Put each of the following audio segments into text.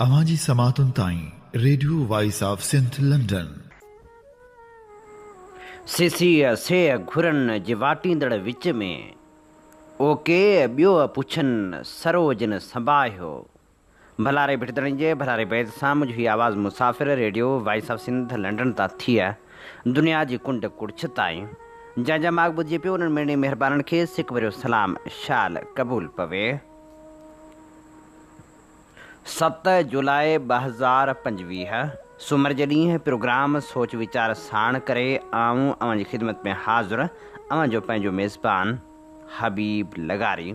اوهان جي سماعتن تائين radio voice of Sindh London. سسيء سيء گهرن جي واٽيندڙ وچ ۾، او ڪي ٻيو پڇن سرو جن سنباهيو. ڀلاري ڀٽدڻي جي ڀلاري بيت سان منهنجو هي آواز مسافر radio voice of Sindh London تان ٿي دنيا جي ڪنڊ ڪڙڇ تائين جنهن جا ماڳ ٻڌجي پيو انهن مڙني مهربانن کي سڪ ڀريو سلام شال قبول پوي. 7 جولاء 2025 سومر جي ڏينهن پروگرام سوچ ويچار ساڻ ڪري آئون اوهان جي خدمت ۾ حاضر اوهان جو پنهنجو ميزبان حبيب لغاري.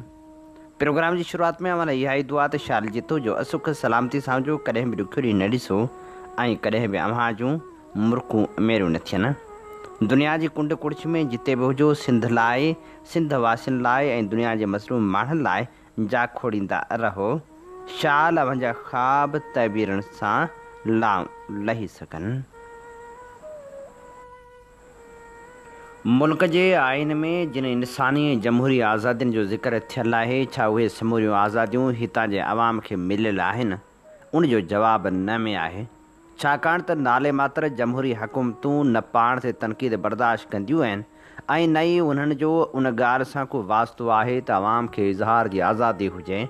پروگرام جي شروعات ۾ اوهان لاء اها ئي دعا ته شال جتو جو اسک سلامتي سان هجو ڪڏهن به ڏکيو ڏينهن نه ڏسو ۽ ڪڏهن به اوهان جون مرڪون ميريون نه ٿين. دنيا جي ڪنڊ ڪڙڇ ۾ جتي به هجو سنڌ لاء، سنڌ واسين لاء ۽ دنيا جي مظلوم ماڻهن لاء جاکوڙيندا رهو، شال اوهان جا خواب تعبيرن سان لائون لهي سگهن. ملڪ جي آئين ۾ جن انساني ۽ جمهوري آزادين جو ذڪر ٿيل آهي، ڇا اهي سموريون آزاديون هتان جي عوام کي مليل آهن؟ ان جو جواب نه ۾ آهي. ڇاڪاڻ ته نالي ماتر جمهوري حڪومتون نه پاڻ تي تنقيد برداشت ڪنديون آهن ۽ نه ئي انهن جو ان ڳالهه سان ڪو واسطو آهي ته عوام کي اظهار جي آزادي هجي،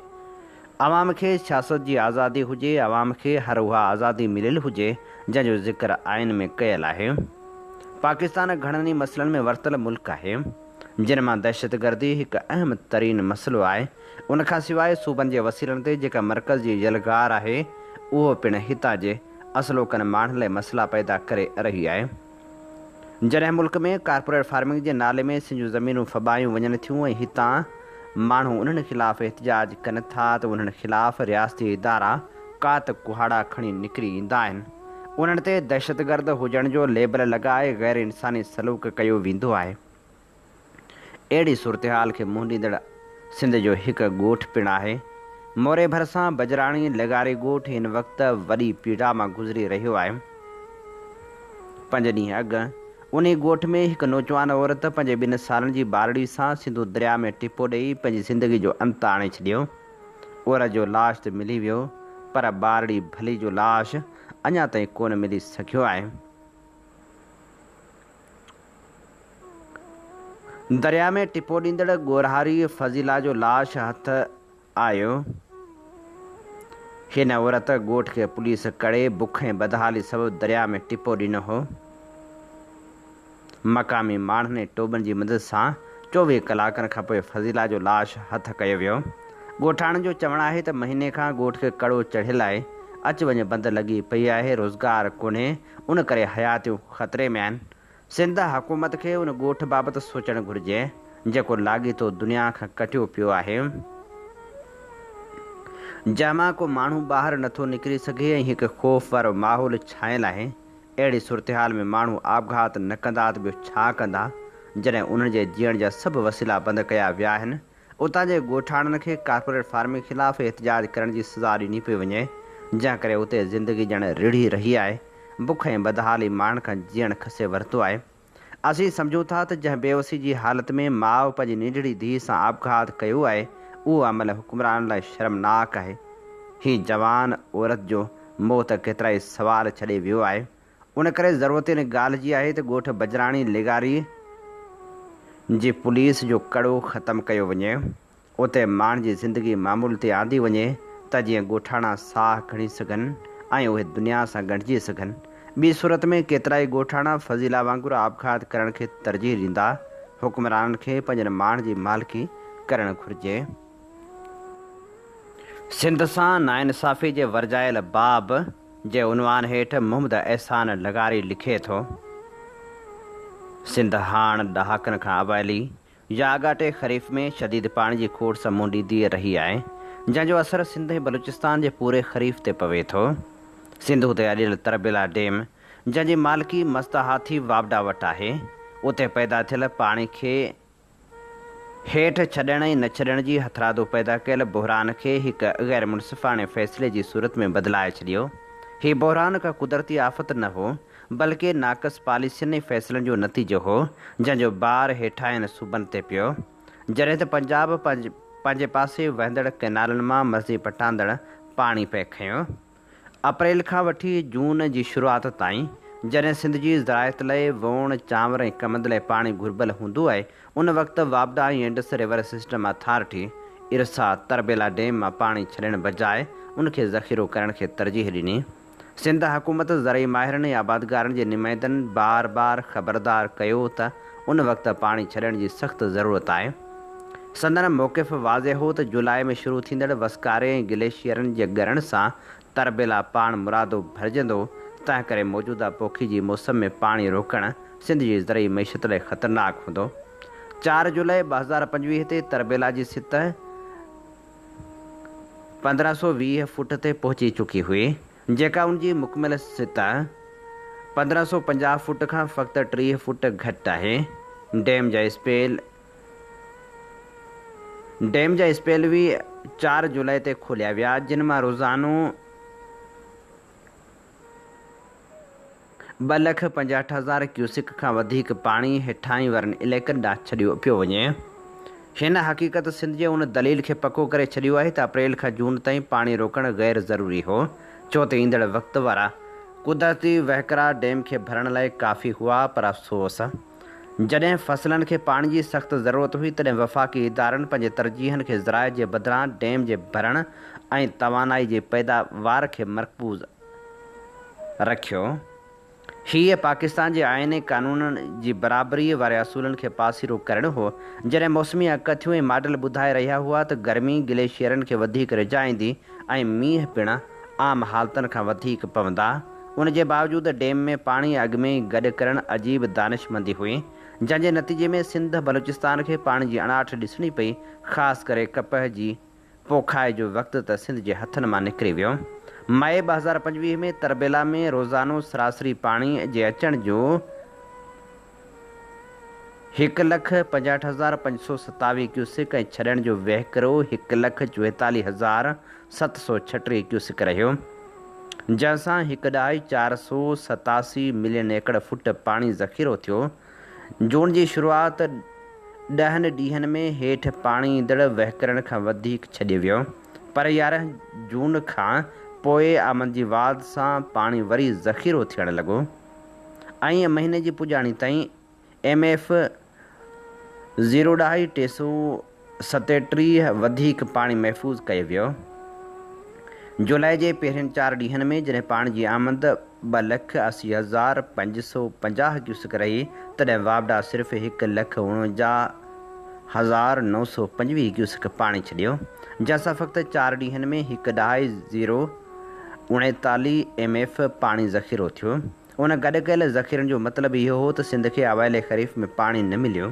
عوام کي سياست جي آزادي هجي، عوام کي هر اها آزادي مليل هجي جنهن جو ذڪر آئين ۾ ڪيل آهي. پاڪستان گهڻن ئي مسئلن ۾ ورتل ملڪ آهي. جن مان دهشتگردي هڪ اهم ترين مسئلو آهي، ان کان سواء صوبن جي وسيلن تي جيڪا مرڪز جي يلغار آهي، اهو پڻ هتان جي اصلوڪن ماڻهن لاء مسئلا پيدا ڪري رهي آهي. جڏهن ملڪ ۾ ڪارپوريٽ فارمنگ جي نالي ۾ سنڌ جون زمينون ڦٻايون وڃن ٿيون ۽ هتان ماڻهو انهن خلاف احتجاج ڪن ٿا ته انهن خلاف رياستي ادارا ڪات ڪهاڙا کڻي نڪري ايندا آهن. انهن تي دهشتگرد هجڻ جو ليبل لڳائي غير انساني سلوڪ ڪيو ويندو آهي. اهڙي صورتحال کي منهن ڏيندڙ سنڌ جو هڪ ڳوٺ پڻ آهي. موري ڀرسان بجراڻي لغاري ڳوٺ هن وقت وڏي پيڙا مان گذري رهيو آهي. پنج ڏينهن اڳ انهي ڳوٺ ۾ هڪ نوجوان عورت پنهنجي ٻن سالن جي ٻارڙي سان سنڌو درياء ۾ ٽپو ڏئي پنهنجي زندگي جو انت آڻي ڇڏيو. عورت جو لاش ته ملي ويو پر ٻارڙي ڀلي جو لاش اڃا تائين ڪونه ملي سگهيو آهي. درياء ۾ ٽپو ڏيندڙ ڳورهاري فضيلا جو لاش هٿ آيو. هن عورت ڳوٺ کي پوليس ڪڙي بک ۽ بدحالي سبب درياء ۾ ٽپو ڏنو هو. مقامي ماڻهن ۽ ٽوٻن جي مدد سان 24 ڪلاڪن کانپوء فضيلا جو لاش هٿ ڪيو ويو. ڳوٺاڻن جو چوڻ آهي ته مهيني کان ڳوٺ کي ڪڙو چڙهيل آهي، اچ وڃ بند لڳي پئي آهي، روزگار ڪونهي، ان ڪري حياتيون خطري ۾ آهن. سنڌ حڪومت کي ان ڳوٺ بابت سوچڻ گهرجي، جيڪو لاڳيتو دنيا کان ڪٽيو پيو آهي، جنهن مان ڪو ماڻهو ٻاهر نٿو نڪري سگهي ۽ هڪ خوف وارو ماحول ڇانيل آهي. اهڙي صورتحال ۾ ماڻهو آپگهات نه ڪندا ته ٻيو ڇا ڪندا، جڏهن انهن جي جيئڻ جا سڀ وسيلا بند ڪيا ويا آهن، اتان جي ڳوٺاڻن کي ڪارپوريٽ فارمنگ خلاف احتجاج ڪرڻ جي سزا ڏني پئي وڃي، جنهن ڪري اتي زندگي ڄڻ رڙهي رهي آهي، بک ۽ بدحالي ماڻهن کان جيئڻ کسي ورتو آهي. اسين سمجهون ٿا ته جنهن بيوسي جي حالت ۾ ماء پنهنجي ننڍڙي ڌيء سان آپگهات ڪيو آهي، اهو عمل حڪمرانن لاء شرمناڪ آهي. هي جوان عورت جو موت ڪيترائي سوال ڇڏي ويو آهي. ان ڪري ضرورت ان ڳالهه جي آهي ته ڳوٺ بجراڻي لغاري جي پوليس جو ڪڙو ختم ڪيو وڃي. اتي ماڻهن جي زندگي معمول تي آندي وڃي ته جيئن ڳوٺاڻا ساهه کڻي سگهن ۽ اهي دنيا سان ڳنڍجي سگهن. ٻي صورت ۾ ڪيترائي ڳوٺاڻا فضيلا وانگر آپگهات ڪرڻ کي ترجيح ڏيندا. حڪمرانن کي پنهنجن ماڻهن جي مالڪي ڪرڻ گهرجي. سنڌ سان ناانصافي جي ورجايل باب جي عنوان هيٺ محمد احسان لغاري لکي ٿو، سنڌ هاڻ ڏهاڪن کان اوائلي يا آڳاٽي خريف ۾ شديد پاڻي جي کوٽ سان منهن ڏيندي رهي آهي، جنهن جو اثر سنڌ ۽ بلوچستان جي پوري خريف تي پوي ٿو. سنڌو تي اڏيل تربيلا ڊيم، جنهن جي مالڪي مست هاٿي واپڊا وٽ آهي، اتي پيدا ٿيل پاڻي کي هيٺ ڇڏڻ ۽ نه ڇڏڻ جي هٿرادو پيدا ڪيل بحران کي هڪ غير منصفاڻي فيصلي جي صورت ۾ بدلائي ڇڏيو. هي بحران ڪا قدرتي آفت نه هو، بلڪه ناقص پاليسين ۽ فيصلن جو نتيجو هو، جنهن جو بار هيٺاهين صوبن تي پيو. جڏهن ته پنجاب پنهنجي پاسي وهندڙ ڪئنالن مان مرضي پٽاندڙ پاڻي پئي کنيو. اپريل کان وٺي جون جي شروعات تائين، جڏهن سنڌ جي زراعت لئه ووڻ، چانور ۽ ڪمند لئه پاڻي گهربل هوندو آهي، ان وقت واپڊا ۽ Indus river system authority, IRSA, Tarbela dam مان پاڻي ڇڏڻ بجاء ان کي ذخيرو ڪرڻ کي ترجيح ڏني. سنڌ حڪومت زرعي ماهرن ۽ آبادگارن جي نمائندن بار بار خبردار ڪيو ته ان وقت پاڻي ڇڏڻ جي سخت ضرورت آهي. سندن موقف واضح هو ته جولاء ۾ شروع ٿيندڙ وسڪاري ۽ گليشيئرن جي ڳرڻ سان تربيلا پاڻ مرادو ڀرجندو، تنهنڪري موجوده پوکي جي موسم ۾ پاڻي روڪڻ سنڌ جي زرعي معيشت لاء خطرناڪ هوندو. چار جولاء 2025 تي تربيلا جي سطح 1520 فوٽ تي پهچي چڪي هئي، جيڪا ان جي مڪمل سطح 1550 فوٽ کان فقط 30 فوٽ گهٽ آهي. ڊيم جا اسپيل ڊيم جا اسپيل وي چار جولاء تي کوليا ويا، جن مان روزانو 2,65,000 ڪيوسڪ کان وڌيڪ پاڻي هيٺاهين وارن علائقن ڏانهن ڇڏيو پيو وڃي. هن حقيقت سنڌ جي ان دليل کي پڪو ڪري ڇڏيو آهي ته اپريل کان جون تائين پاڻي روڪڻ غير ضروري هو، ڇو ته ايندڙ وقت وارا قدرتي وهڪرا ڊيم کي ڀرڻ لاء ڪافي هئا پر افسوس! جڏهن فصلن کي پاڻي جي سخت ضرورت هئي تڏهن وفاقي ادارن پنهنجي ترجيحن کي زراعت جي بدران ڊيم جي ڀرڻ ۽ توانائي جي پيداوار کي مرڪوز رکيو. هيء پاڪستان جي آئين ۽ قانونن جي برابريء واري اصولن کي پاسيرو ڪرڻ هو. جڏهن موسمي اڳڪٿيون ۽ ماڊل ٻڌائي رهيا هئا ته گرمي گليشيئرن کي وڌيڪ رجائيندي ۽ مينهن پڻ عام حالتن کان وڌيڪ پوندا، ان جي باوجود ڊيم ۾ پاڻي اڳ ۾ ئي گڏ ڪرڻ عجيب دانشمندي هئي، جنهن جي نتيجي ۾ سنڌ، بلوچستان کي پاڻي جي اڻاٺ ڏسڻي پئي، خاص ڪري ڪپهه جي پوکائي جو وقت ته سنڌ جي هٿن مان نڪري ويو. مئي 2025 ۾ تربيلا ۾ روزانو سراسري پاڻي جي اچڻ جو 1,65,527 ڪيوسڪ ۽ ڇڏڻ جو وهڪرو 1,44,736 ڪيوسڪ رهيو، جنهن سان هڪ ڏهائي چار سو 87 ملين ايڪڙ فوٽ پاڻي ذخيرو ٿيو. جون جي شروعات ڏهن ڏينهن ۾ هيٺ پاڻي ايندڙ وهڪرن کان وڌيڪ ڇڏيو ويو، پر 11 جون کان پوء آمد جي واڌ سان پاڻي وري ذخيرو ٿيڻ لڳو ۽ مهيني جي پڄاڻي تائين ايم ايف زيرو ڏهائي ٽي سو 37 وڌيڪ پاڻي محفوظ ڪيو ويو. جولاء جي پهرين چار ڏينهن ۾ جڏهن پاڻي جي آمد 2,80,550 ڪيوسڪ رهي، تڏهن واپڊا صرف 1,49,925 ڪيوسڪ پاڻي ڇڏيو، جنهن سان فقط چار ڏينهن ۾ هڪ ڏهائي زيرو 39 ايم ايف پاڻي ذخيرو ٿيو. ان گڏ ڪيل ذخيرن جو مطلب اهو هو ته سنڌ کي اوائلي خريف ۾ پاڻي نه مليو،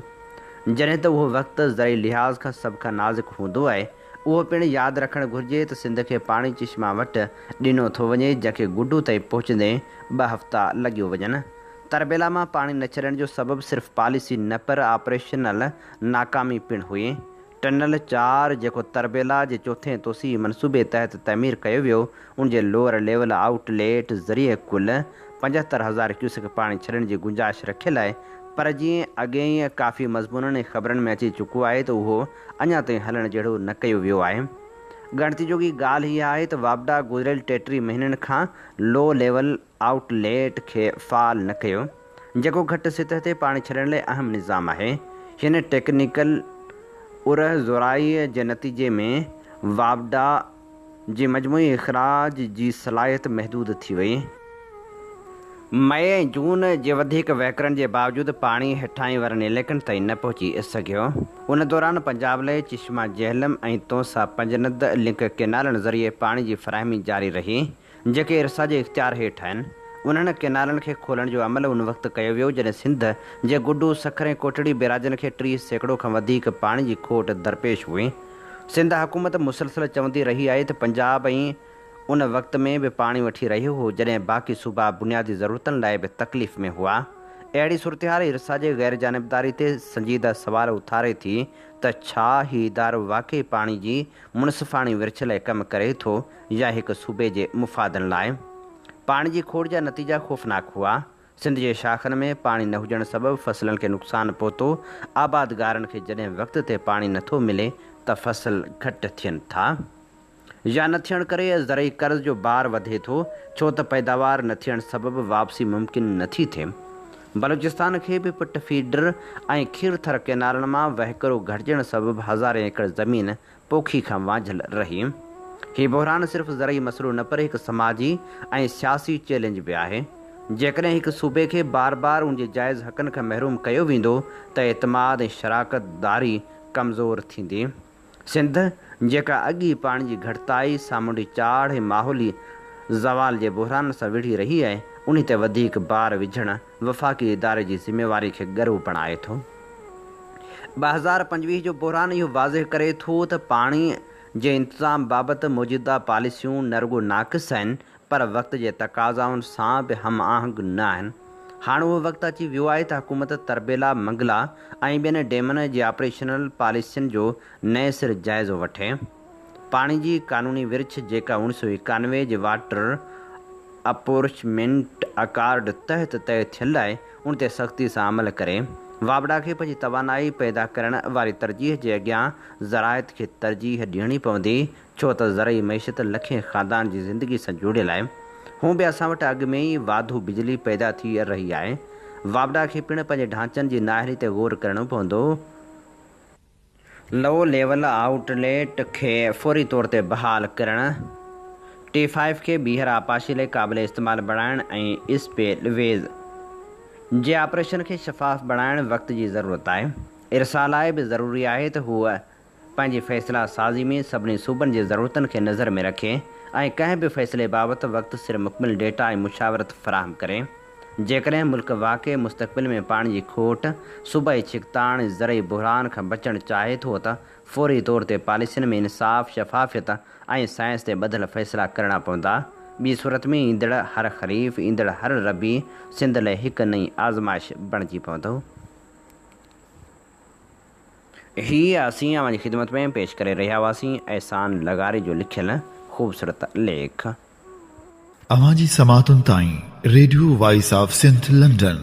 جڏهن ته اهو وقت زرعي لحاظ کان سڀ کان نازڪ هوندو آهي. اهو پڻ ياد رکڻ گهرجي ته سنڌ کي پاڻي چشما وٽ ڏنو ٿو وڃي، جنهن کي گڊو تائين پهچندي ٻه هفتا لڳيو وڃن. تربيلا مان پاڻي نه ڇڏڻ جو سبب صرف پاليسي نه پر آپريشنل ناڪامي پڻ هئي. ٽنل چار جيڪو تربيلا جي چوٿين توسيعي منصوبي تحت تعمير ڪيو ويو، ان جي لوئر ليول آئوٽ ليٽ ذريعي ڪل 75,000 ڪيوسڪ پاڻي ڇڏڻ جي گنجائش رکيل آهي، پر جيئن اڳي ئي ڪافي مضمونن ۽ خبرن ۾ اچي چڪو آهي ته اهو اڃا تائين هلڻ جهڙو نه ڪيو ويو آهي. ڳڻتي جوڳي ڳالهه اها آهي ته واپڊا گذريل 33 مهينن کان لو ليول آئوٽ ليٽ کي فعال نه ڪيو، جيڪو گهٽ سطح تي پاڻي ڇڏڻ لاء اهم نظام آهي. هن ٽيڪنيڪل ارهه زورائيء جي نتيجي ۾ واپڊا جي مجموعي اخراج جي صلاحيت محدود ٿي وئي. مئي ۽ جون جي وڌيڪ وهڪرن جي باوجود پاڻي هيٺاهين وارن علائقن تائين نه پهچي سگهيو. ان دوران پنجاب لاء چشما جهلم ۽ تونسا پنجند لنڪ ڪينالن ذريعي پاڻي جي فراهمي جاري رهي. جيڪي ارسا جي اختيار هيٺ آهن. انهن ڪئنالن کي کولڻ جو عمل ان وقت ڪيو ويو جڏهن سنڌ جي گڊو، سکر ۽ ڪوٽڙي بيراجن کي 30% کان وڌيڪ پاڻي جي کوٽ درپيش هئي. سنڌ حڪومت مسلسل چوندي رهي آهي ته پنجاب ۽ ان وقت ۾ به پاڻي وٺي رهيو هو جڏهن باقي صوبا بنيادي ضرورتن لاء به تڪليف ۾ هئا. اهڙي صورتحال ارسا جي غيرجانبداري تي سنجيده سوال اٿاري ٿي ته ڇا هي ادارو واقعي پاڻي جي منصفاڻي ورڇ لاء ڪم ڪري ٿو يا هڪ صوبي جي مفادن لاء. پاڻي جي کوٽ جا نتيجا خوفناڪ هئا. سنڌ جي شاخن ۾ پاڻي نه هجڻ سبب فصلن کي نقصان پهتو. آبادگارن کي جڏهن وقت تي پاڻي نه ٿو ملي ته فصل گهٽ ٿين ٿا. يا نه ٿيڻ ڪري زرعي قرض جو بار وڌي ٿو، ڇو ته پيداوار نه ٿيڻ سبب واپسي ممڪن نه ٿي ٿئي. بلوچستان کي به پٽ فيڊر ۽ کيرٿر ڪئنالن مان وهڪرو گهٽجڻ سبب هزارين ايڪڙ زمين پوکي کان وانجهيل رهي. هي بحران صرف زرعي مسئلو نه پر هڪ سماجي ۽ سياسي چئلينج به آهي. جيڪڏهن هڪ صوبي کي بار بار ان جي جائز حقن کان محروم ڪيو ويندو ته اعتماد ۽ شراڪت داري ڪمزور ٿيندي. سنڌ، جيڪا اڳ ئي پاڻي جي گهٽتائي، سامونڊي چاڙهه ۽ ماحولي زوال جي بحرانن سان وڙهي رهي آهي، انهي تي وڌيڪ بار وجهڻ وفاقي اداري جي ذميواري کي ڳرو بڻائي ٿو. 2025 جو بحران اهو واضح ڪري ٿو ته پاڻي جي انتظام بابت موجوده پاليسيون نه رڳو ناقص آهن پر وقت جي تقاضائن سان به هم آهنگ نه آهن. هاڻ اهو وقت اچي ويو آهي ته حڪومت تربيلا، منگلا ۽ ٻين ڊيمن جي آپريشنل پاليسين جو نئين سر جائزو وٺي. پاڻي جي قانوني ورڇ جيڪا 1991 جي واٽر اپورشنمينٽ اڪارڊ تحت طئي ٿيل آهي، ان تي سختي سان عمل ڪري. واپڊا کي پنهنجي توانائي پيدا ڪرڻ واري ترجيح جي اڳيان زراعت کي ترجيح ڏيڻي پوندي، ڇو ته زرعي معيشت لکين خاندان جي زندگي سان جڙيل آهي. هونء به اسان وٽ اڳ ۾ ئي واڌو بجلي پيدا ٿي رهي آهي. واپڊا کي پڻ پنهنجي ڍانچن جي نااهلي تي غور ڪرڻو پوندو. لو ليول آئوٽ ليٽ کي فوري طور تي بحال ڪرڻ، ٽي فائيو کي ٻيهر آبپاشي لاء قابل استعمال بڻائڻ ۽ اسپيل ويز جي آپريشن کي شفاف بڻائڻ وقت جي ضرورت آهي. ارسا لاء به ضروري آهي ته هوء پنهنجي فيصلا سازي ۾ سڀني صوبن جي ضرورتن کي نظر ۾ رکي ۽ ڪنهن به فيصلي بابت وقت سر مڪمل ڊيٽا ۽ مشاورت فراهم ڪري. جيڪڏهن ملڪ واقعي مستقبل ۾ پاڻي جي کوٽ، صوبائي ڇڪتاڻ ۽ زرعي بحران کان بچڻ چاهي ٿو ته فوري طور تي پاليسين ۾ انصاف، شفافيت ۽ سائنس تي ٻڌل فيصلا ڪرڻا پوندا، ٻي صورت ۾ ايندڙ هر خريف، ايندڙ هر ربيع سنڌ لئه هڪ نئين آزمائش بڻجي پوندو. هي اسين اوهان جي خدمت ۾ پيش ڪري رهيا هئاسين احسان لغاري جو لکيل خوبصورت ليک. اوهان جي سماعتن تائين radio voice of Sindh London.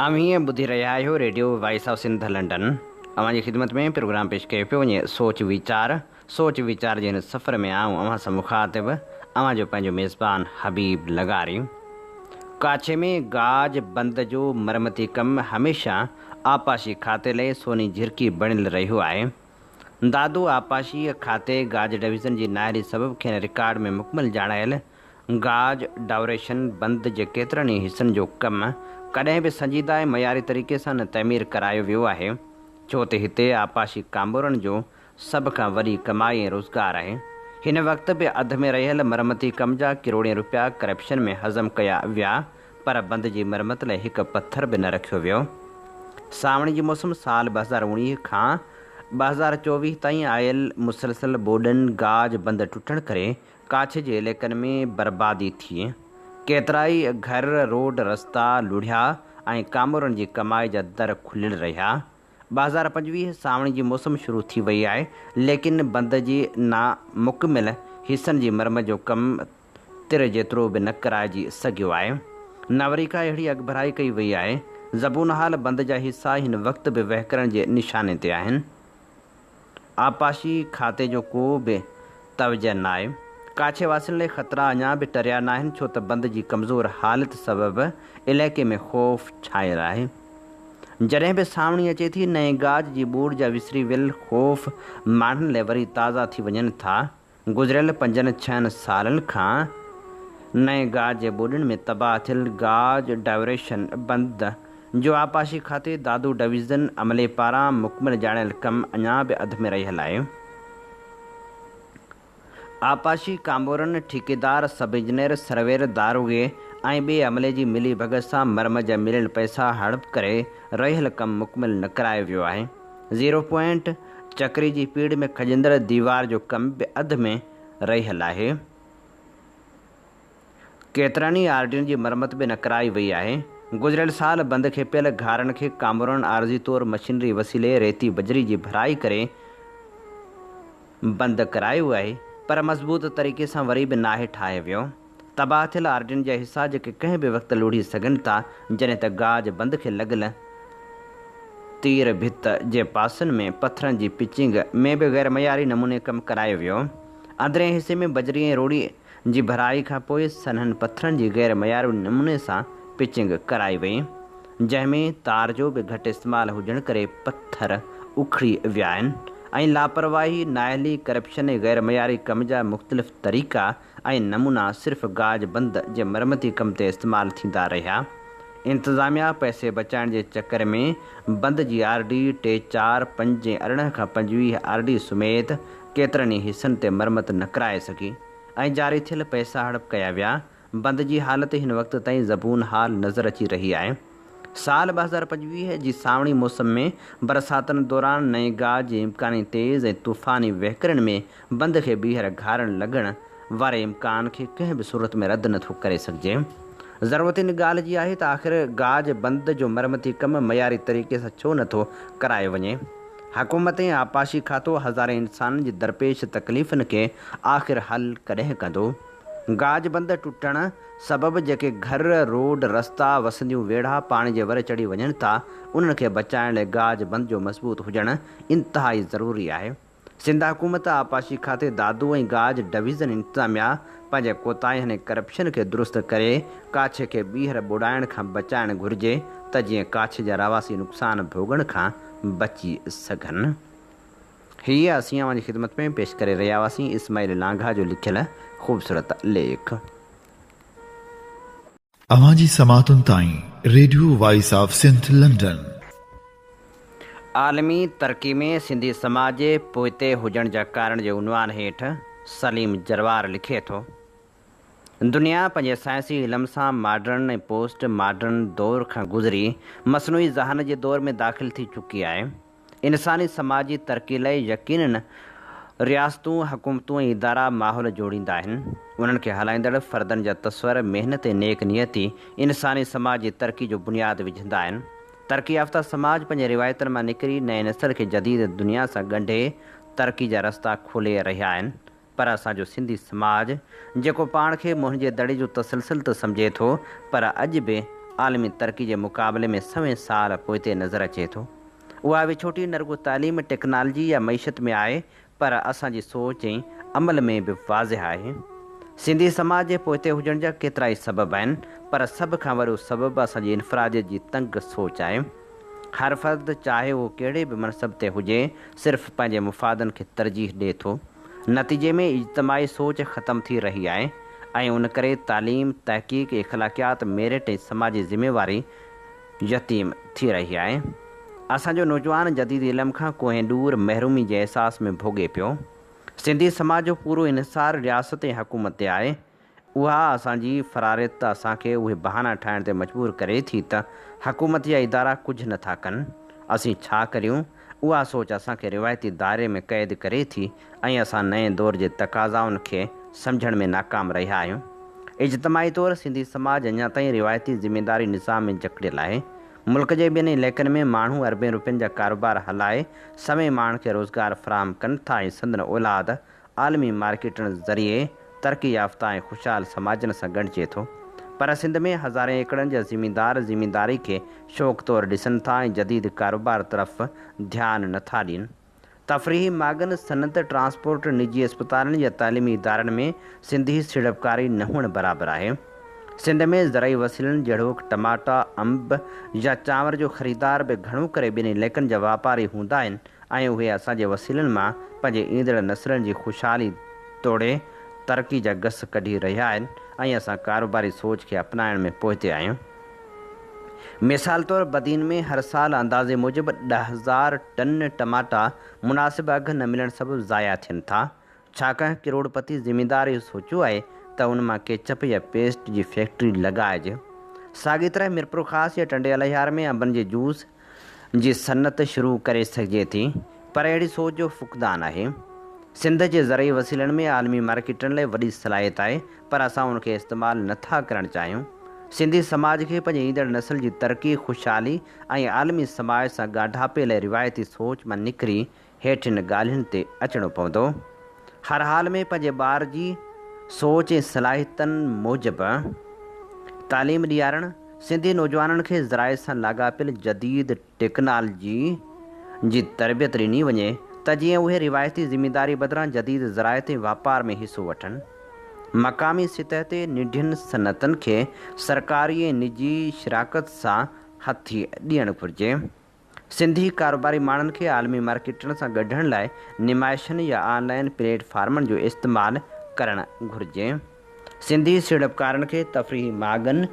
اوهين ٻڌي رهيا آهيو radio voice of Sindh London. اوهان جي خدمت ۾ پروگرام پيش ڪيو پيو وڃي سوچ ويچار. سوچ ويچار جي هن سفر ۾ آئون اوهان سان مخاطب اوهان جو پنهنجو ميزبان حبيب لغاري. ڪاڇي ۾ گاج بند جو مرمتي ڪم هميشه آبپاشي کاتي لئه سوني جهرڪي بڻيل رهيو آهي. دادو آبپاشي کاتي گاج ڊويزن جي نااهلي سبب کين رڪارڊ ۾ مڪمل ڄاڻايل گاج ڊائوريشن بند جي ڪيترن ئي حصن جو ڪم ڪڏهن به سنجيده ۽ معياري طريقي سان نه تعمير ڪرايو ويو آهي ڇو ته هتي آبپاشي ڪامورن جو سڀ کان وڏي ڪمائي ۽ روزگار آهي. هن وقت به اڌ ۾ رهيل مرمتي ڪم جا ڪروڙين رپيا ڪرپشن ۾ هضم ڪيا ويا پر بند جي مرمت لاء هڪ پٿر به نه رکيو ويو. سانوڻي جي موسم سال 2019 کان 2024 تائين آيل مسلسل ٻوڏن گاج بند ٽٽڻ ڪري ڪاڇي جي علائقن ۾ بربادي ٿي. ڪيترائي گهر، روڊ رستا لڙهيا ۽ ڪامورن جي ڪمائي جا در کليل رهيا. 2025 سانوڻي جي موسم شروع ٿي وئي آهي ليڪن بند جي نا مڪمل حصن جي مرمت جو ڪم تر جيترو به نه ڪرائجي سگهيو آهي نه وري ڪا اهڙي اڳڀرائي ڪئي وئي آهي زبون حال بند جا حصا هن وقت به وهڪرڻ جي نشاني تي آهن. آبپاشي کاتي جو ڪو به توجه ناهي. ڪاڇي واسين لاء خطرا اڃا به ٽريا ناهن ڇو ته بند جي ڪمزور حالت سبب علائقي ۾ خوف ڇانيل آهي. جڏهن به سانوڻي اچي ٿي نئين گاج جي ٻوڏ جا وسري ويل خوف ماڻهن لاء وري تازا ٿي وڃن ٿا. گذريل پنجن ڇهن سالن کان نئين گاج جي ٻوڏن ۾ تباهه ٿيل گاج ڊائوريشن بند جو آبپاشي کاتي دادو ڊويزن عملي پاران مڪمل ڄاڻايل ڪم اڃا به اڌ ۾ رهيل آهي. آبپاشي ڪامورن، ٺيڪيدار، سب انجنيئر، سرويئر، داروغي ۽ ٻئي عملي جي ملي ڀڳت سان مرمت جا مليل پئسا هڙپ ڪري رهيل ڪم مڪمل نه ڪرايو ويو آهي. زيرو پوائنٽ چڪري جي پيڙهه ۾ کڄندڙ ديوار جو ڪم به اڌ ۾ رهيل آهي. ڪيترن ئي آرڊين جي مرمت به نه ڪرائي وئي آهي. گذريل سال بند کي پيل گهارن کي ڪامورن عارضي طور مشينري وسيلي ريتي بجري جي ڀرائي ڪري بند ڪرايو آهي پر مضبوط طريقي سان وري به ناهي ٺاهيو ويو. تباهه ٿيل آرڊين جا حصا جيڪي ڪنهن به وقت لڙهي سگهن ٿا جڏهن ته گاج بند کي لڳل تير ڀت جي پاسن ۾ پٿرن جي پچنگ ۾ به غير معياري نموني ڪم ڪرايو ويو. اندرئين حصي ۾ بجري ۽ روڙي جي ڀرائي کان پوء سنهن پٿرن جي غير معياري نموني سان پچنگ ڪرائي وئي، جنهن ۾ تار جو به گهٽ استعمال هجڻ ڪري پٿر اکڙي ويا آهن ۽ لاپرواهي، نااهلي، ڪرپشن ۽ غير معياري ڪم جا مختلف طريقا ۽ نمونا صرف گاج بند جي مرمتي ڪم تي استعمال ٿيندا رهيا. انتظاميا پئسي بچائڻ جي چڪر ۾ بند جي آر ڊي ٽي، چار، پنج ۽ 18 کان 25 آر ڊي سميت ڪيترن ئي حصن تي مرمت نه ڪرائي سگهي ۽ جاري ٿيل پئسا هڙپ ڪيا ويا. بند جي حالت هن وقت تائين زبون حال نظر اچي رهي آهي. سال 2025 جي سانوڻي موسم ۾ برساتن دوران نئين گاج جي امڪاني تيز ۽ طوفاني وهڪرن ۾ بند کي ٻيهر گهارڻ لڳڻ واري امڪان کي ڪنهن به صورت ۾ رد نه ٿو ڪري سگهجي. ضرورت ان ڳالهه جي آهي ته آخر گاج بند جو مرمتي ڪم معياري طريقي سان ڇو نه ٿو ڪرايو وڃي؟ حڪومت ۽ آبپاشي کاتو هزارين انسانن جي درپيش تڪليفن کي آخر حل ڪڏهن ڪندو؟ گاج بند ٽٽڻ سبب جيڪي گهر، روڊ، رستا، وسنديون ويڙها پاڻي جي ور چڙهي وڃن ٿا، انهن کي بچائڻ لاء گاج بند جو مضبوط هجڻ انتهائي ضروري آهي. سنڌ حڪومت، آبپاشي کاتي دادو ۽ گاج ڊويزن انتظاميا پنهنجي ڪوتاهين ۽ ڪرپشن کي درست ڪري ڪاڇي کي ٻيهر ٻوڙائڻ کان بچائڻ گهرجي ته جيئن ڪاڇي جا رهواسي نقصان ڀوڳڻ کان بچي سگهن. هيء اسين اوهان جي خدمت ۾ پيش ڪري رهيا هئاسين اسماعيل لانگاهه جو لکيل خوبصورت ليک. اوهان جي سماعتن تائين radio voice of Sindh London. عالمي ترقي ۾ سنڌي سماج جي پوئتي هجڻ جا ڪارڻ جي عنوان هيٺ سليم جروار لکي ٿو، دنيا پنهنجي سائنسي علم سان ماڊرن ۽ پوسٽ ماڊرن دور کان گذري مصنوعي ذهانت جي دور ۾ داخل ٿي چڪي آهي. انساني سماجي ترقي لئه يقينن رياستون، حڪومتون ۽ ادارا ماحول جوڙيندا آهن. انهن کي هلائيندڙ فردن جا تصور، محنت ۽ نيڪ نيتي انساني سماج جي ترقي جو بنياد وجهندا آهن. ترقي يافته سماج پنهنجي روايتن مان نڪري نئين نسل کي جديد دنيا سان ڳنڍي ترقي جا رستا کولي رهيا آهن. پر اسان جو سنڌي سماج جيڪو پاڻ کي موهن جي دڙي جو تسلسل ته سمجهي ٿو پر اڄ به عالمي ترقي جي مقابلي ۾ سوين سال پوئتي نظر اچي ٿو. اها وڇوٽي نه رڳو تعليم، ٽيڪنالجي يا معيشت ۾ آهي پر اسان جي سوچ ۽ عمل ۾ به واضح آهي. سنڌي سماج جي پوئتي هجڻ جا ڪيترائي سبب آهن پر سڀ کان وڏو سبب اسان جي انفراديت جي تنگ سوچ آهي. هر فرد چاهي اهو ڪهڙي به منصب تي هجي صرف پنهنجي مفادن کي ترجيح ڏئي ٿو. نتيجي ۾ اجتماعي سوچ ختم ٿي رهي آهي ۽ ان ڪري تعليم، تحقيق، اخلاقيات، ميرٽ ۽ سماجي ذميواري يتيم ٿي رهي آهي. اسان جو نوجوان جديد علم کان ڪوهين ڏور محرومي جي احساس ۾ ڀوڳي پيو. سنڌي سماج جو پورو انحصار رياست ۽ حڪومت تي آهي. اها اسان جي فراريت اسان کي اهي بهانا ٺاهڻ تي مجبور ڪري ٿي ته حڪومت يا ادارا ڪجهه نه ٿا ڪن، اسين ڇا ڪريون؟ اها سوچ اسان کي روايتي دائري ۾ قيد ڪري ٿي ۽ اسان نئين دور جي تقاضائن کي سمجهڻ ۾ ناڪام رهيا آهيون. اجتماعي طور سنڌي سماج اڃا تائين روايتي ذميداري نظام ۾ جڪڙيل آهي. ملڪ جي ٻين علائقن ۾ ماڻهو اربين روپين جا ڪاروبار هلائي سوين ماڻهن کي روزگار فراهم ڪن ٿا ۽ سندن اولاد عالمي مارڪيٽن ذريعي ترقي يافته ۽ خوشحال سماجن سان ڳنڍجي ٿو. پر سنڌ ۾ هزارين ايڪڙن جا زميندار زمينداري کي شوق طور ڏسن ٿا ۽ جديد ڪاروبار طرف ڌيان نه ٿا ڏين. تفريحي ماڳن، صنعت، ٽرانسپورٽ، نجي اسپتالن يا تعليمي ادارن ۾ سنڌي سيڙپڪاري نه هئڻ برابر آهي. سنڌ ۾ زرعي وسيلن جهڙوڪ ٽماٽا، انب يا چانور جو خريدار به گهڻو ڪري ٻين علائقن جا واپاري هوندا آهن ۽ اهي اسان جي وسيلن مان پنهنجي ايندڙ نسلن جي خوشحالي توڙي ترقي جا گس ڪڍي رهيا آهن ۽ اسان ڪاروباري سوچ کي اپنائڻ ۾ پوئتي آهيون. مثال طور بدين ۾ هر سال اندازي موجب 10,000 ٽن ٽماٽا مناسب اگهه نه ملڻ سبب ضايع ٿين ٿا. ڇا ڪنهن ڪروڙپتي زميندار اهو سوچيو آهي ته ان مان ڪيچپ يا پيسٽ جي فيڪٽري لڳائجي؟ ساڳي طرح ميرپورخاص يا ٽنڊي الهيار ۾ انبن جي جوس جي صنعت شروع ڪري سگهجي ٿي پر اهڙي سوچ جو فقدان آهي. سنڌ جي زرعي وسيلن ۾ عالمي مارڪيٽن لاء وڏي صلاحيت آهي پر اسان ان کي استعمال نه ٿا ڪرڻ چاهيون. سنڌي سماج کي پنهنجي ايندڙ نسل جي ترقي، خوشحالي ۽ عالمي سماج سان ڳانڍاپي لاء روايتي سوچ مان نڪري هيٺين ڳالهين تي اچڻو پوندو. هر حال ۾ پنهنجي ٻار جي سوچ ۽ صلاحيتن موجب تعليم ڏيارڻ، سنڌي نوجوانن کي زراعت سان لاڳاپيل جديد ٽيڪنالاجي جي تربيت ڏني وڃي ته جيئن اهي روايتي زمينداري بدران جديد زراعت ۽ واپار ۾ حصو وٺن. مقامي سطح تي ننڍين صنعتن کي سرڪاري ۽ نجي شراڪت سان هٿي ڏيڻ گهرجي. سنڌي ڪاروباري ماڻهن کي عالمي مارڪيٽن سان ڳنڍڻ لاء نمائشن يا آن لائن پليٽ فارمن جو استعمال ڪرڻ گهرجي. سنڌي سيڙپڪارن کي تفريحي ماڳن،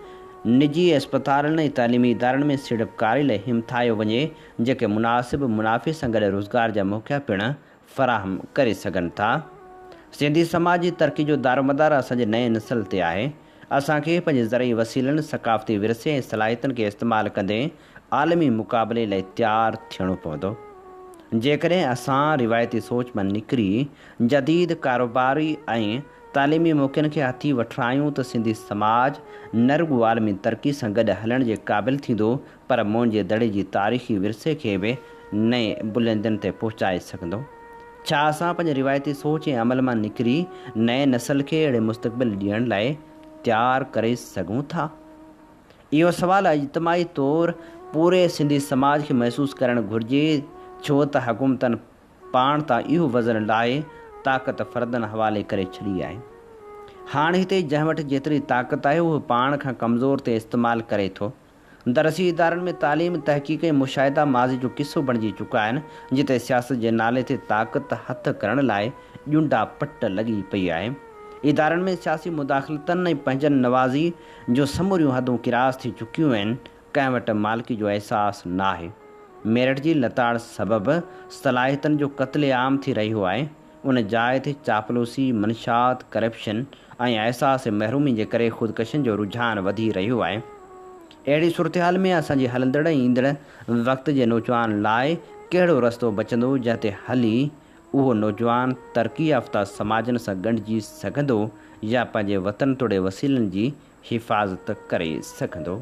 نجي اسپتالن ۽ تعليمي ادارن ۾ سيڙپڪاري لاء همٿايو وڃي، جيڪي مناسب منافعي سان گڏ روزگار جا موقعا پڻ فراهم ڪري سگهن ٿا. سنڌي سماج جي ترقي جو دارومدار اسان جي نئين نسل تي آهي. اسان کي پنهنجي زرعي وسيلن، ثقافتي ورثي ۽ صلاحيتن کي استعمال ڪندي عالمي مقابلي لاء تيار ٿيڻو پوندو. جيڪڏهن اسان روايتي سوچ مان نڪري جديد ڪاروباري ۽ تعليمي موقعن کي هٿي وٺرايون ته سنڌي سماج نه رڳو عالمي ترقي سان گڏ هلڻ جي قابل ٿيندو پر موئن جي دڙي جي تاريخي ورثي کي به نئين بلندين تي پهچائي سگهندو. ڇا اسان پنهنجي روايتي سوچ ۽ عمل مان نڪري نئين نسل کي اهڙي مستقبل ڏيڻ لاء تيار ڪري سگهون ٿا؟ اهو سوال اجتماعي طور پوري سنڌي سماج کي محسوس ڪرڻ گهرجي ڇو ته حڪومتن پاڻ تان اهو وزن لاهي طاقت فردن حوالي ڪري ڇڏي آهي. هاڻ هتي جنهن وٽ جيتري طاقت آهي اهو پاڻ کان ڪمزور تي استعمال ڪري ٿو. درسي ادارن ۾ تعليم، تحقيق ۽ مشاهدا ماضي جو قصو بڻجي چڪا آهن، جتي سياست جي نالي تي طاقت هٿ ڪرڻ لاء ڄنڊا پٽ لڳي پئي آهي. ادارن ۾ سياسي مداخلتن ۽ پنهنجن نوازي جون سموريون حدون ڪراس ٿي چڪيون آهن، ڪنهن وٽ مالڪي جو احساس ناهي. ميرٽ جي لتاڙ سبب صلاحيتن جو قتل عام ٿي رهيو آهي، ان جاء تي چاپلوسي، منشيات، ڪرپشن ۽ احساس محرومي جي ڪري خودڪشين جو رجحان وڌي رهيو آهي. اهڙي صورتحال ۾ اسان جي هلندڙ ۽ ايندڙ وقت جي نوجوان لاء ڪهڙو رستو بچندو جنهن تي هلي اهو نوجوان ترقي يافته سماجن سان ڳنڍجي سگهندو يا پنهنجي وطن توڙي وسيلن جي حفاظت ڪري سگهندو.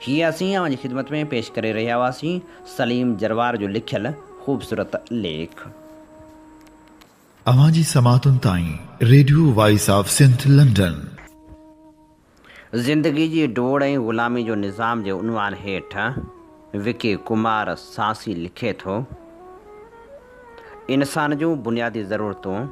هي اسين اوهان جي خدمت ۾ پيش ڪري رهيا هئاسين سليم جروار جو لکيل خوبصورت ليک. اوهان جي سماعتن تائين radio voice of Sindh London. زندگي جي ڊوڙ ۽ غلامي جو نظام جي عنوان هيٺ وڪي ڪمار سانسي لکي ٿو، انسان جون بنيادي ضرورتون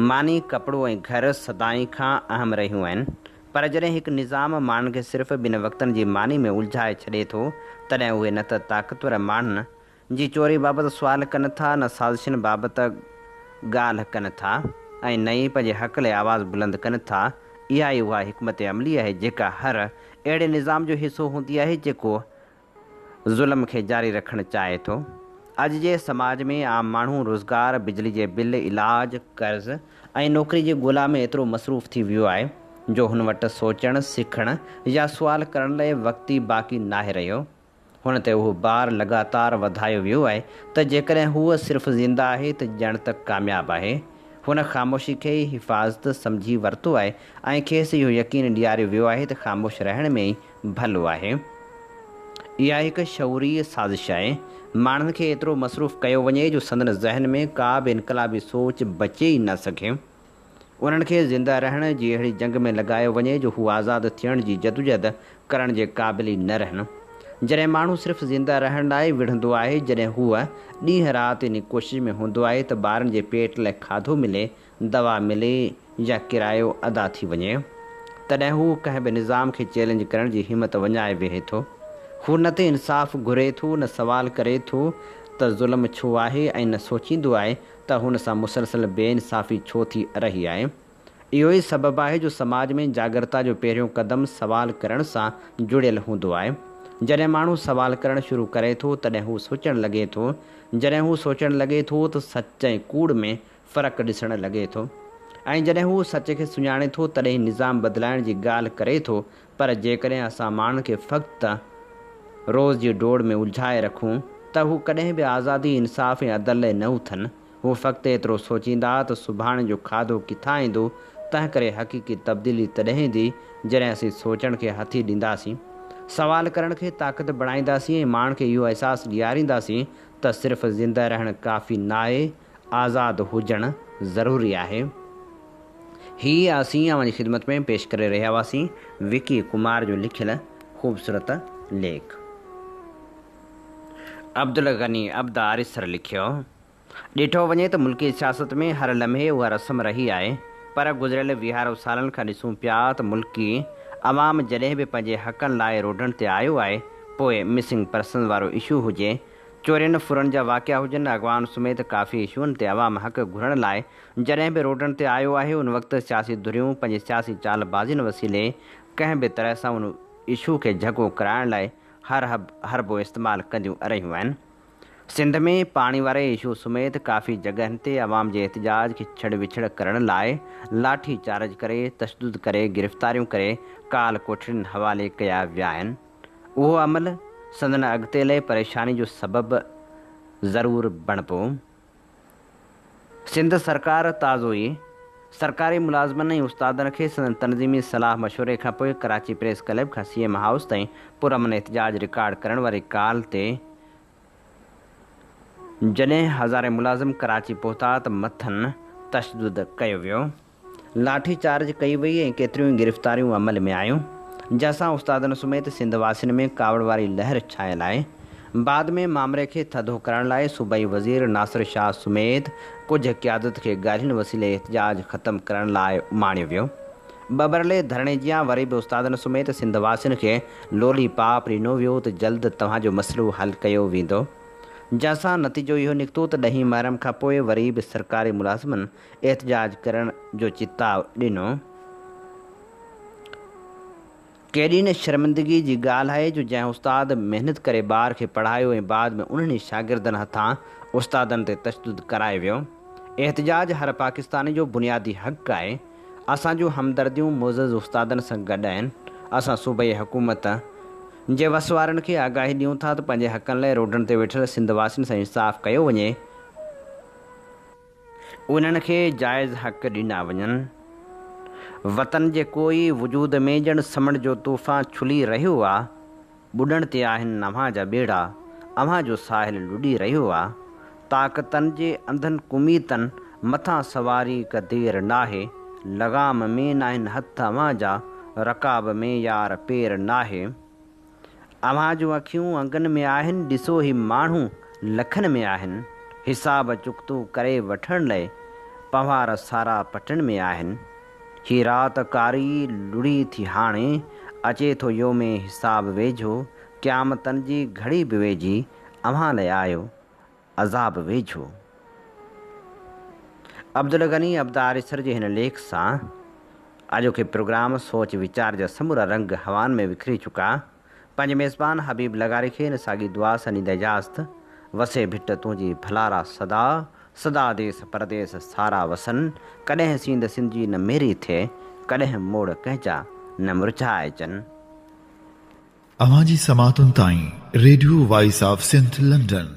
ماني، ڪپڙو ۽ گهر سدائين کان اهم رهيون آهن، پر جڏهن هڪ نظام ماڻهن کي صرف ٻن وقتن جي ماني ۾ الجهائي ڇڏي ٿو، تڏهن اهي نه ته طاقتور ماڻهن جي چوري بابت سوال ڪن ٿا، نه سازشن بابت ڳالهه ڪن ٿا ۽ نه ئي پنهنجي حق لاء آواز بلند ڪن ٿا. اها ئي اها حڪمت عملي آهي، جيڪا هر اهڙي نظام جو حصو هوندي آهي، جيڪو ظلم کي جاري رکڻ چاهي ٿو. اڄ جي سماج ۾ عام ماڻهو روزگار، بجلي جي بل، علاج، قرض ۽ نوڪري جي ڳولا ۾ ايترو مصروف ٿي ويو آهي جو هن وٽ سوچڻ، سکڻ يا سوال ڪرڻ لاء وقت ئي باقي ناهي رهيو. هن تي اهو بار لڳاتار وڌايو ويو آهي ته جيڪڏهن هو صرف زنده آهي ته ڄڻ ته ڪامياب آهي. هن خاموشي کي ئي حفاظت سمجهي ورتو آهي ۽ کيس اهو يقين ڏياريو ويو آهي ته خاموش رهڻ ۾ ئي ڀلو آهي. اها هڪ شعوري سازش آهي. ماڻهن کي ايترو مصروف ڪيو وڃي جو سندن ذهن ۾ ڪا به انقلابي سوچ بچي ئي نه سگهي. انهن کي زنده رهڻ جي اهڙي جنگ ۾ لڳايو وڃي جو هو آزاد ٿيڻ جي جدوجهد ڪرڻ جي قابل ئي نه رهن. جڏهن ماڻهو صرف زنده رهڻ لاء وڙهندو آهي، جڏهن هو ڏينهن رات انهي ڪوشش ۾ هوندو آهي ته ٻارن جي پيٽ لاء کاڌو ملي، دوا ملي يا ڪرايو ادا ٿي وڃي، تڏهن هو ڪنهن به نظام کي چئلينج ڪرڻ جي همت وڃائي ويهي ٿو. هو نه ته انصاف گهري ٿو، نه سوال ڪري ٿو ته ظلم ڇو آهي ۽ نه سوچيندو آهي ته هن سان مسلسل بي انصافي ڇو ٿي رهي آهي. اهو ئي سبب آهي جو سماج ۾ جاڳرتا جو پهريون قدم سوال ڪرڻ سان جڙيل هوندو آهي. جڏهن ماڻهو سوال ڪرڻ شروع ڪري ٿو، تڏهن هو سوچڻ لڳي ٿو. جڏهن هو سوچڻ لڳي ٿو ته سچ ۽ ڪوڙ ۾ فرق ڏسڻ لڳي ٿو ۽ جڏهن هو سچ کي سڃاڻي ٿو تڏهن نظام بدلائڻ جي ڳالهه ڪري ٿو پر جيڪڏهن اسان ماڻهن کي فقط روز جي ڊوڙ ۾ الجهائي رکون ته هو ڪڏهن به آزادي، انصاف ۽ عدل لاء نه اٿن. هو فقط ايترو سوچيندا ته سڀاڻي جو کاڌو ڪٿان ايندو تنهنڪري حقيقي تبديلي تڏهن ايندي جڏهن اسين سوچڻ کي هٿي ڏينداسين، سوال ڪرڻ کي طاقت بڻائينداسين ۽ ماڻهن کي اهو احساس ڏيارينداسين ته صرف زنده رهڻ ڪافي ناهي آزاد هجڻ ضروري آهي. هي اسين اوهان جي خدمت ۾ پيش ڪري رهيا هئاسين وڪي ڪمار جو لکيل خوبصورت ليک. عبدالغني عبد آريسر لکيو. ڏٺو وڃي ته ملڪي سياست ۾ هر لمحي اها رسم رهي آهي پر گذريل ويهارو سالن کان ڏسون پيا ته ملڪي عوام جڏهن به پنهنجي حقن لاء روڊن تي آيو آهي پوء مسنگ پرسنز وارو اشو هجي چورين ڦرن جا واقعا هجن اغوائن سميت ڪافي اشوئن تي عوام حق گهرڻ لاء جڏهن به روڊن تي آيو آهي ان وقت سياسي ڌريون پنهنجي سياسي چال بازين وسيلي ڪنهن به طرح سان ان اشو کي جهڪو ڪرائڻ لاء هر حربو استعمال ڪنديون رهيون آهن. سنڌ ۾ پاڻي واري اشو سميت ڪافي جڳهن تي عوام جي احتجاج کي ڇڙ وڇڙ ڪرڻ لاء لاٺي چارج ڪري تشدد ڪري گرفتاريون ڪري ڪال ڪوٺڙين حوالي ڪيا ويا آهن اهو عمل سندن اڳتي لئه پريشاني جو سبب ضرور بڻبو. سنڌ سرڪار تازو ئي سرڪاري ملازمن ۽ استادن کي سندن تنظيمي صلاح مشوري کانپوء ڪراچي پريس ڪلب کان سي ايم هائوس تائين پرامن احتجاج رڪارڊ ڪرڻ واري ڪال تي جڏهن هزارين ملازم ڪراچي پهتا ته مٿن تشدد ڪيو ويو. لاٺي چارج ڪئي وئي ۽ ڪيتريون ئي گرفتاريون عمل ۾ آيون، جنهن سان استادن سميت سنڌ واسين ۾ ڪاوڙ واري لهر ڇانيل آهي. بعد ۾ مامري کي ٿڌو ڪرڻ لاء صوبائي وزير ناصر شاهه سميت ڪجهه قيادت کي ڳالهين وسيلي احتجاج ختم ڪرڻ لاء اماڻيو ويو. ٻٻرلي ڌرڻي جيان وري به استادن سميت سنڌ واسين کي لولي پاپ ڏنو ويو ته جلد توهان جو مسئلو حل ڪيو ويندو. جنهن سان نتيجو اهو نڪتو ته ڏهين محرم کانپوء وري به سرڪاري ملازمن احتجاج ڪرڻ جو چتاء ڏنو. ڪيڏي نه شرمندگي جي ڳالهه آهي جو جنهن استاد محنت ڪري ٻار کي پڙهايو ۽ بعد ۾ انهن ئي شاگردن هٿان استادن تي تشدد ڪرايو ويو. احتجاج هر پاڪستاني جو بنيادي حق آهي. اسان جون همدرديون معزز استادن سان گڏ آهن. اسان صوبائي حڪومت جي وس وارن کي آگاهي ڏيون ٿا ته پنهنجي حقن لاء روڊن تي ويٺل سنڌ واسين سان انصاف ڪيو وڃي. انهن کي جائز حق ڏنا وڃن. وطن جي ڪوئي وجود ۾ ڄڻ سمنڊ جو طوفان ڇلي رهيو آ. ٻڏڻ تي آهن اوهان جا ٻيڙا، اوهان جو ساحل لڏي رهيو آ. طاقتن جي انڌن ڪميتن مٿان سواري ڪا دير ناهي. لغام ۾ ناهن هٿ اوهان جا، رڪاب ۾ يار پير ناهي. اوهان جون اکيون انگن ۾ آهن، ڏسو هي ماڻهو لکن ۾ آهن. حساب چڪتو ڪري وٺڻ لئه پنهوار سارا پٽن ۾ آهن. هي رات ڪاري لڙي ٿي هاڻي، اچي ٿو يوم حساب ويجهو، قيامتن جي گهڙي به ويجهي، اوهان لئه آيو عذاب ويجهو. عبدالغني عبد آريسر جي هن ليک سان اڄوڪي پروگرام سوچ ويچار جا سمورا رنگ هوائن ۾ وکري چڪا. پنهنجي ميزبان حبيب لغاري کي هن ساڳي دعا سان ڏيندا اجازت، وسي ڀٽ تنهنجي ڀلارا سدا، سدا ديس پرديس سارا وسن، ڪڏهن سينڌ سنڌجي نه ميري ٿئي، ڪڏهن موڙ ڪنهن جا نه مرجهائجن. اوهان جي سماعتن تائين radio voice of Sindh London.